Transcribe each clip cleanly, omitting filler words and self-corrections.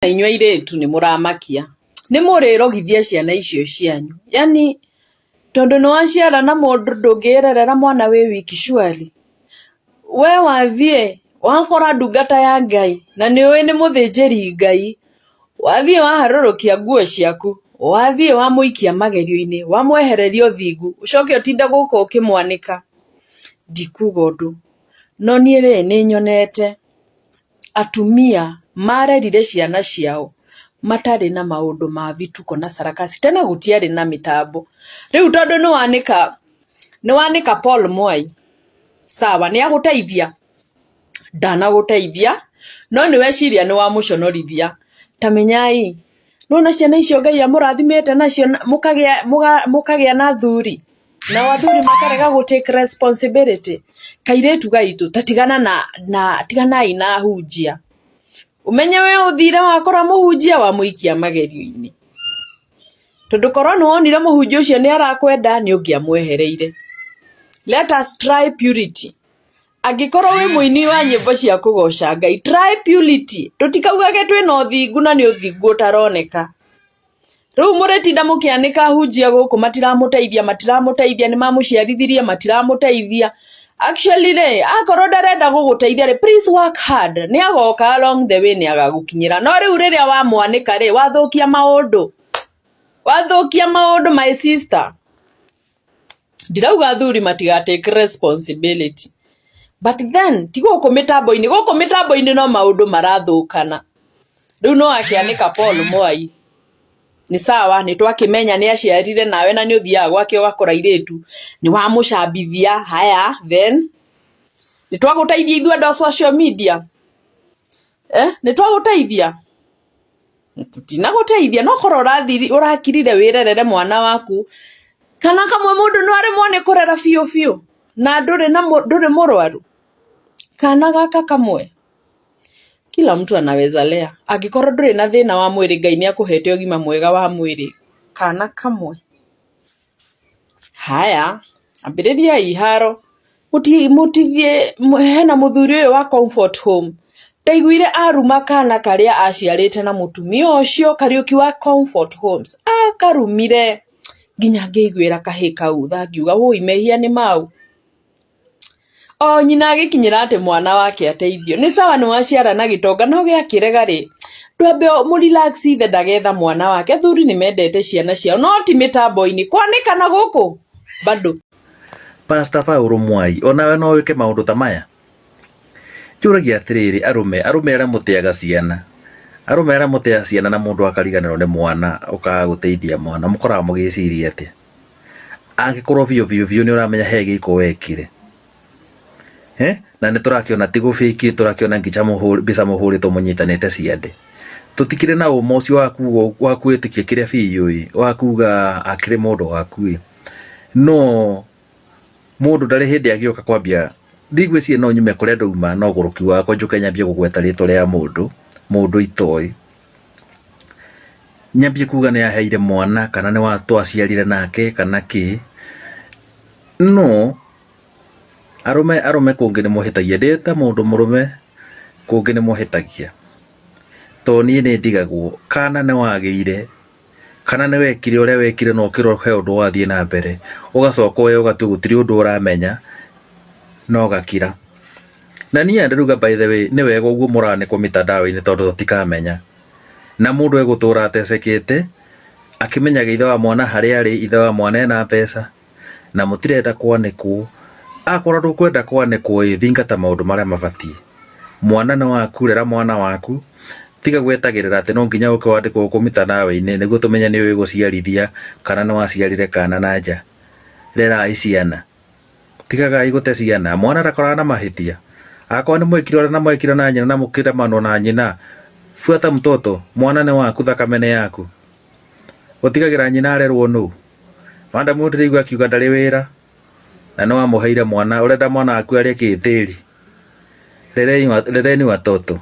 Inyuĩ airĩtu nĩ mũramakia, nĩ mũrĩrogithia ciana icio cianyu, yaani tondũ nĩ waciara na mũndũ ndũngĩrerera mwana wĩ wiki surely? We wathiĩ wakora ndungata ya Ngai na nĩ ũĩ nĩ mũthĩnjĩri Ngai, wathiĩ waharũrũkia nguo ciaku, wathiĩ wamũikia magerio-inĩ, wamwehereria ũthingu, ũcoke ũtinde gũkũ ũkĩmwanĩka. Ndikuga ũndũ, no niĩ rĩ nĩ nyonete atumia marerire ciana ciao matarĩ na maũndũ ma vituko na sarakasi. Tene gũtiarĩ na mĩtambo. Rĩu tondũ nĩ wanĩka, nĩ wanĩka Paul Mwai, sawa nĩ agũteithia? Ndanagũteithia, no nĩ weciria nĩ wamũconorithia. Ta menyai, nĩwona ciana icio Ngai amũrathimĩte nacio mũkagĩa na athuri? Nao athuri makarega gũ take responsibility. Kairĩtu gaitũ ta tigana na, na tiganai na ahunjia. Ũmenye we ũthire wakora mũhunjia wamũikia magerio-inĩ. Tondũ korwo nĩ wonire mũhunjia ũcio nĩ arakwenda nĩ ũngĩamwehereire. Let us try purity. Angĩkorwo wĩ mũini wa nyĩmbo cia kũgoca Ngai, try purity. Tũtikaugage twĩna ũthingu na nĩ ũthingu ũtaroneka. Rĩu mũrĩtinda mũkĩanĩka ahunjia gũkũ matiramũteithia matiramũteithia nĩ mamũciarithirie matiramũteithia. Actually rĩ, akorwo ndarenda gũgũteithia rĩ, please work hard. Nĩ agoka along the way nĩ agagũkinyĩra. No rĩu rĩrĩa wamwanĩka rĩ, wathũkia maũndũ. Wathũkia maũndũ my sister. Ndirauga athuri matiga take responsibility. But then, ti gũkũ mĩtambo-inĩ, gũkũ mĩtambo-inĩ no maũndũ marathũkana. Rĩu no akĩanĩka Paul Mwai. Nĩ sawa, nĩ twakĩmenya nĩ aciarire nawe na nĩ ũthiaga gwake ũgakora airĩtu, nĩ wamũcambithia, haya, then, nĩ twagũteithia ithuĩ andũ a social media? Eh, nĩ twagũteithia? Tũtinagũteithia, no korwo ũrakirire wĩrerere mwana waku, kana kamwe mũndũ no aremwo nĩ kũrera biũ biũ, na ndũrĩ na ndũrĩ mũrwaru, kana gaka kamwe. Kila mtu anaweza lea. Angĩkorwo ndũrĩ na thĩna wa mwĩrĩ, Ngai nĩ akũhete ũgima mwega wa mwĩrĩ, kana kamwe. Haya, ambĩrĩriai iharo, mũtithiĩ, hena mũthuri ũyũ wa Comfort Home, ndaiguire aruma kana karĩa aciarĩte na mũtumia ũcio, Kariũki wa Comfort Homes, akarumire nginya ngĩiguĩra kahĩĩ kau tha ngiuga wũi mehia nĩ mau. O nyina agĩkinyĩra atĩ mwana wake ateithio. Nĩ sawa nĩ waciara na gĩtonga no gĩakĩrega rĩ, ndwambe mũ relax ithe ndagetha mwana wake. Athuri nĩ mendete ciana ciao no ti mĩtambo-inĩ. Kwanĩkana gũkũ bado. Pastor Paul Mwai, onawe no wĩke maũndũ ta maya? Njũragia atĩrĩrĩ, arũme, arũme arĩa mũteaga ciana, arũme arĩa mũteaga ciana na mũndũ akariganĩrwo nĩ mwana ũkaga gũteithia mwana, mũkoragwo mũgĩciria atĩa? Angĩkorwo biũ biũ biũ nĩ ũramenya he gĩko wekire, eh? Na nĩ tũrakĩona ti gũbĩki, tũrakĩona nginya mbica mũhũrĩtwo mũnyitanĩte ciande. Tũtikĩrĩ na ũma ũcio wa kuga wa kwĩtĩkia kĩrĩa biũ ĩ, wa kuga akĩrĩ mũndũ waku ĩ. No mũndũ ndarĩ hĩndĩ agĩũka kwambia, ndigwĩciria no nyume kũrĩa ndauma na ũgũrũki wakwa njũke nyambie kũgweta rĩtwa rĩa mũndũ, mũndũ itoĩ. Nyambie kuga nĩ aheire mwana kana nĩ twaciarire nake kana kĩ, no arũme arũme kũngĩ nĩ mũhĩtagia, ndĩ ta mũndũ mũrũme kũngĩ nĩ mũhĩtagia, tondũ niĩ nĩ ndigagwo kana nĩ wagĩire kana nĩ wekire ũrĩa wekire na ũkĩrwo he ũndũ wathiĩ na mbere, ũgacoka we ũgatua gũtirĩ ũndũ ũramenya na ũgakira. Na niĩ ndĩrauga by the way nĩ wega ũguo mũranĩkwo mitandao-inĩ tondũ tũtikamenya. Na mũndũ egũtũra atecekete akĩmenyaga ithe wa mwana harĩa arĩ, ithe wa mwana ena mbeca na mũtirenda kwanĩkwo. Akorwo ndũkwenda kwanĩkwo ĩ, thingata maũndũ marĩa mabatiĩ. Mwana nĩ waku, rera mwana waku, tiga gwetagĩrĩra atĩ no nginya ũke wandĩkwo gũkũ mitandao-inĩ nĩguo tũmenye nĩ ũĩ gũciarithia kana nĩ waciarire kana na nja. Rerai ciana. Tigagai gũte ciana. Mwana ndakoragwo na mahĩtia. Akorwo nĩ mwekire ũrĩa na mwekire na nyina na mũkĩremanwo na nyina, fuata mtoto, mwana nĩ waku, thakame nĩ yaku. Ũtigagĩra nyina arerwo nũ? Madam ũyũ ndĩraigua akiuga ndarĩ wĩra na nĩ wamũheire mwana, ũrenda mwana waku arĩe kĩ? Tĩri. Rereni watoto.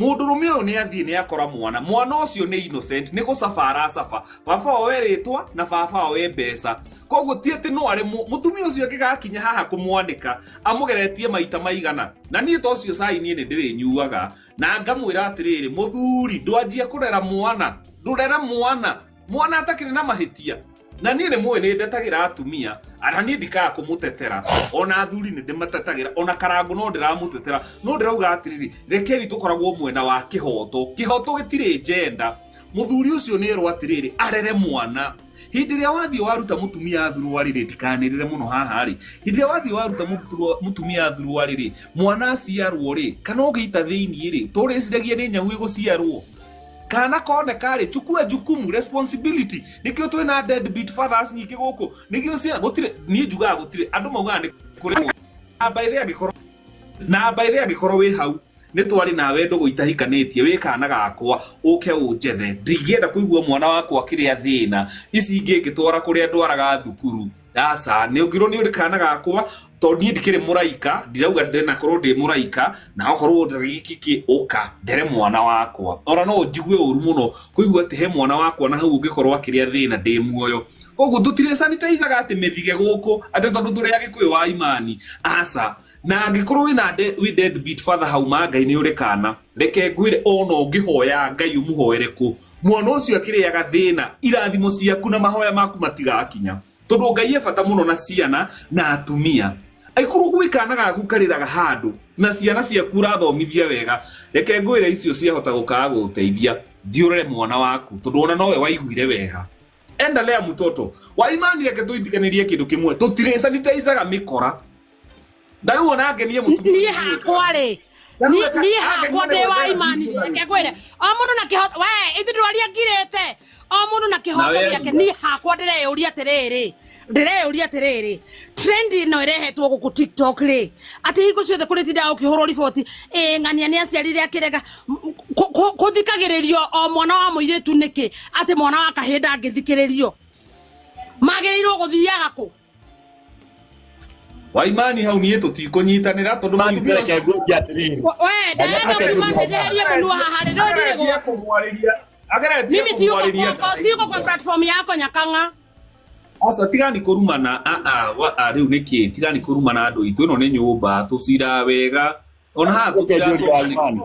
Mũndũrũme ũyũ nĩ athiĩ nĩ akora mwana, mwana ũcio nĩ innocent, nĩ gũcaba aracaba. Baba wao e rĩtwa na baba wao e mbeca. Koguo ti atĩ no aremwo, mũtumia ũcio angĩgakinya haha kũmwanĩka amũgeretie maita maigana. Na niĩ ta ũcio cai niĩ nĩ ndĩrĩnyuaga na ngamwĩra atĩrĩrĩ, mũthuri ndwanjia kũrera mwana, ndũrere mwana, mwana atakĩrĩ na mahĩtia. Na niĩ nĩ mũĩ nĩ ndetagĩra atumia, ana niĩ ndikaga kũmũtetera, ona athuri nĩ ndĩmatetagĩra, ona Karangũ no ndĩramũtetera, no ndĩrauga atĩrĩrĩ, rekei tũkoragwo mwena wa kĩhoto. Kĩhoto gĩtirĩ gender. Mũthuri ũcio nĩ erwo atĩrĩrĩ, arere mwana. Hĩndĩ ĩrĩa wathiĩ waruta mũtumia thuruarĩ rĩ, ndikanĩrĩre mũno haha rĩ, hĩndĩ ĩrĩa wathiĩ waruta mũtumia thuruarĩ rĩ, mwana aciarwo rĩ, kana ũgĩita thĩiniĩ rĩ, tũrĩciragia nĩ nyau ĩgũciarwo. Kana koneka rĩ, chukua jukumu, responsibility. Nĩkĩo twĩna deadbeat fathers nyingĩ gũkũ. Nĩkĩo ciana, gũtirĩ, niĩ njugaga gũtirĩ, andũ maugaga nĩ kũrĩ namba ĩrĩa angĩkorwo, namba ĩrĩa angĩkorwo wĩ hau, nĩ twarĩ nawe ndũgũ itahikanĩtie, wĩ kana gakwa, ũke ũnjethe. Ndingĩenda kũigua mwana wakwa akĩrĩa thĩna, ici ingĩ ngĩtwara kũrĩa ndwaraga thukuru. Aca, nĩ ũngĩrwo nĩ ũrĩ kana gakwa, tondũ niĩ ndikĩrĩ mũraika, ndirauga ndĩnakorwo ndĩ mũraika, na okorwo ndĩrĩ ũka ndere mwana wakwa. Ona no njigue ũru mũno kũigua atĩ he mwana wakwa na hau ũngĩkorwo akĩrĩa thĩna ndĩ muoyo. Koguo tũtirĩ sanitizaga atĩ mĩthige gũkũ, atĩ tondũ tũrĩ Agĩkũyũ wa imani. Aca, na angĩkorwo wĩna wĩ deadbeat father hau ma Ngai nĩ ũrĩ kana, reke ngwĩre ona ũngĩhoya Ngai ũmũhoere kũ, mwana ũcio akĩrĩaga thĩna, irathimo ciaku na mahoya maku matigakinya. Tondũ Ngai e bata mũno na ciana na atumia. Angĩkorwo gwĩ kana gaku karĩraga handũ na ciana ciaku ũrathomithia wega, reke ngwĩre icio ciahota gũkaga gũgũteithia, thiĩ ũrere mwana waku tondũ ona nowe waiguire wega. Enda lea mtoto. Wa imani reke tũitikanĩrie kĩndũ kĩmwe, tũtirĩ sanitizaga mĩkora. Na rĩu ona angenie mũtumia Niĩ ũcio hakwa rĩ, Na rĩu niĩ hakwa angenie ndĩ wa nĩ imani gwetha reke ngwĩre, o mũndũ na kĩhoto, we ithuĩ ndwaria ngirĩte, o mũndũ na kĩhoto Nawe gĩake. aruga. Niĩ hakwa ndĩreyũria atĩrĩrĩ, ndĩreyũria atĩrĩrĩ, trend ĩno ĩrehetwo gũkũ TikTok rĩ, atĩ hingo ciothe kũrĩtindaga gũkĩhũrwo riboti, ĩ ng'ania nĩ aciarire akĩrega, kũthikagĩrĩrio o mwana wa mũirĩtu nĩkĩ, atĩ mwana wa kahĩĩ ndangĩthikĩrĩrio, magĩrĩirwo gũthiaga kũ? Waimani hau niĩ tũtikũnyitanĩra tondũ Imani mũtumia reke ũcio ngũrie atĩrĩrĩ. We ndaenda Reke kuma ngũrie njeherie mũnua haha rĩ, ndũĩ ndirĩ ageretie gwaku. kũmwarĩria, ageretie Mimi siyuko kũmwarĩria kwako, siyuko kwa platform yako nyakanga. Aca tigani kũrumana, a a wa a rĩu nĩkĩ tigani kũrumana andũ aitũ, ĩno nĩ nyũmba tũciraga wega ona haha Reke njũrie wa tũtiracoka nĩ Imani.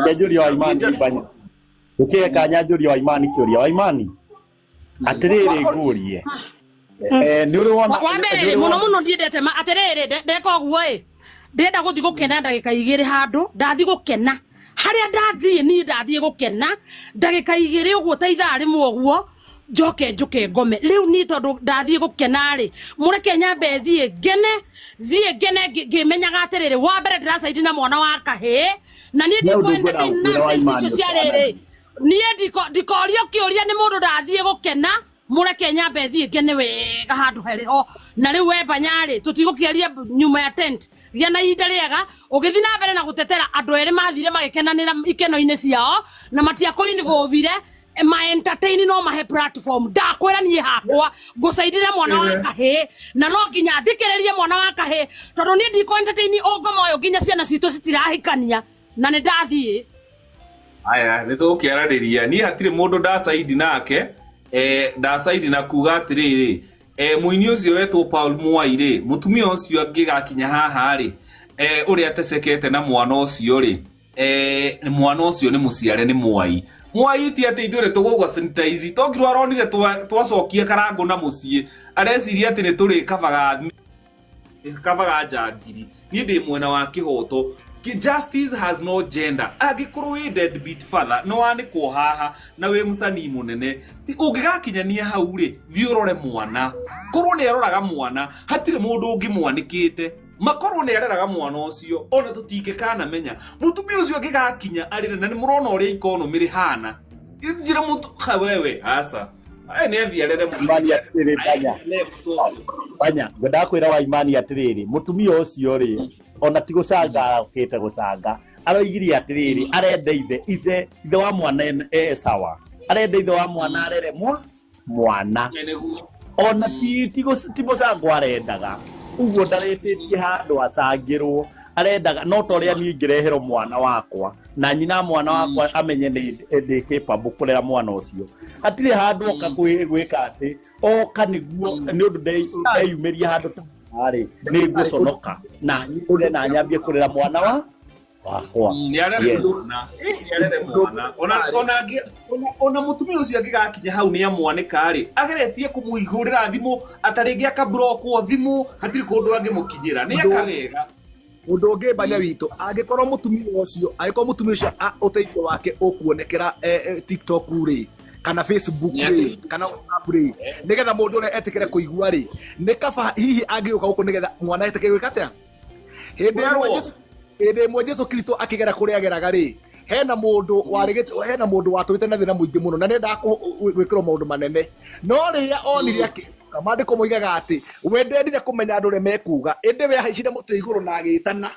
Reke njũrie wa Imani Banya. Reke kanya njũrie wa Imani kĩũria. Wa Imani atĩrĩrĩ ngũrie. Nĩ ũrĩ wona Wa mbere rĩ, mũno mũno ndiendete ma atĩrĩrĩ, ndeka ũguo ĩ, ndĩrenda gũthiĩ gũkena ndagĩka igĩrĩ handũ, ndathiĩ gũkena harĩa ndathiĩ niĩ ndathiĩ gũkena ndagĩka igĩrĩ ũguo ta ithaa rĩmwe ũguo, njoke njũke ngome. Rĩu niĩ tondũ ndathiĩ gũkena rĩ, mũreke nyambe thiĩ ngene, thiĩ ngene ngĩmenyaga atĩrĩrĩ, wa mbere ndĩracaidi na mwana wa kahĩĩ, na niĩ Nĩ ũndũ ndikũ ngwenda entertain gũkwĩra wa nonsense Imani icio cia rĩrĩ. Niĩ ndikorio kĩũria nĩ mũndũ ndathiĩ gũkena, mũreke nyambe thiĩ ngene wega handũ harĩ ho. Na rĩu we Banya rĩ, tũtigũkĩaria nyuma ya tent, gĩa na ihinda rĩega ũgĩthiĩ na mbere na gũtetera andũ erĩ mathire magĩkenanĩra ikeno-inĩ ciao na matiakũinvolvire, ma entertain no mahe platform. Ndakwĩra niĩ hakwa ngũcaidĩra mwana wa kahĩĩ na no nginya thikĩrĩrie mwana wa kahĩĩ tondũ niĩ ndikũ entertain ũngoma ũyũ nginya ciana citũ citirahikania na nĩ ndathiĩ. Aya nĩ tũgũkĩaranĩria, niĩ hatirĩ mũndũ ndacaidi nake, ndacaidi na kuga atĩrĩrĩ, mũini ũcio wetwo Paul Mwai rĩ, mũtumia ũcio angĩgakinya haha rĩ, ũrĩa atecekete na mwana ũcio rĩ, mwana ũcio nĩ mũciare nĩ Mwai. Mwai ti atĩ ithuĩ nĩ tũgũgwa sanitize, tongirwo aronire twacokia Karangũ na mũciĩ, areciria atĩ nĩ tũrĩkabaga kabaga njangiri. Niĩ ndĩ mwena wa kĩhoto. Justice has no gender. Angĩkorwo wĩ deadbeat father, no wanĩkwo haha na wĩ mũcanii mũnene, ũngĩgakinyania hau rĩ, thiĩ ũrore mwana. Korwo nĩ aroraga mwana, hatirĩ mũndũ ũngĩmwanĩkĩte. Makorwo nĩ areraga mwana ũcio, ona tũtingĩkanamenya. Mũtumia ũcio angĩgakinya arĩre, na nĩ mũrona ũrĩa economy rĩhana. Njĩra mũtu, ha wewe, aca. Aya nĩ athiĩ arere mwana. Imani atĩrĩrĩ, Banya. Banya, ngwendaga kwĩra wa Imani atĩrĩrĩ, mũtumia ũcio rĩ, ona ti gũcanga okĩte gũcanga, aroigirie atĩrĩrĩ, arenda ithe, ithe, ithe wa mwana e sawa. Arenda ithe wa mwana arere mwana. Ona ti mũcango arendaga. Ũguo ndaretĩtie handũ acangĩrwo, arendaga no ta ũrĩa niĩ ingĩreherwo mwana wakwa. Na nyina mwana wakwa amenye nĩ ndĩ capable kũrera mwana ũcio. Hatirĩ handũ oka gwĩka atĩ oka nĩguo nĩ ũndũ ndeyumĩria handũ ta haha rĩ, nĩ ngũconoka na nyitire na nyambie kũrera mwana wa wakwa. Nĩ arere Yes. mwana. Ĩ, nĩ arere mwana. Ona mũtumia ũcio angĩgakinya hau nĩ amwanĩka rĩ, ageretie kũmũihũrĩra thimũ atarĩngĩ akaburokwo thimũ, hatirĩ kũndũ angĩmũkinyĩra. Nĩ eka wega. Ũndũ ũngĩ, Banya witũ, angĩkorwo mũtumia ũcio, angĩkorwo mũtumia ũcio ũteithio wake ũkuonekera TikTok rĩ, kana Facebook rĩ, kana WhatsApp rĩ, nĩgetha mũndũ ũrĩa etĩkĩre kũigua rĩ, nĩ kaba hihi angĩũka gũkũ nĩgetha mwana etĩkĩre gwĩka atĩa. Hĩndĩ ĩmwe Kũrerwo. Jesũ, hĩndĩ ĩmwe Jesũ Kristo akĩgera kũrĩa ageraga rĩ, hena mũndũ warĩ hena mũndũ watũrĩte na thĩna mũingĩ mũno na nĩendaga gwĩkĩrwo maũndũ manene, no rĩrĩa onire akĩhĩtũka, maandĩko moigaga atĩ we ndendire kũmenya andũ ũrĩa mekuga, ĩndĩ we ahaicire mũtĩ igũrũ na agĩtana.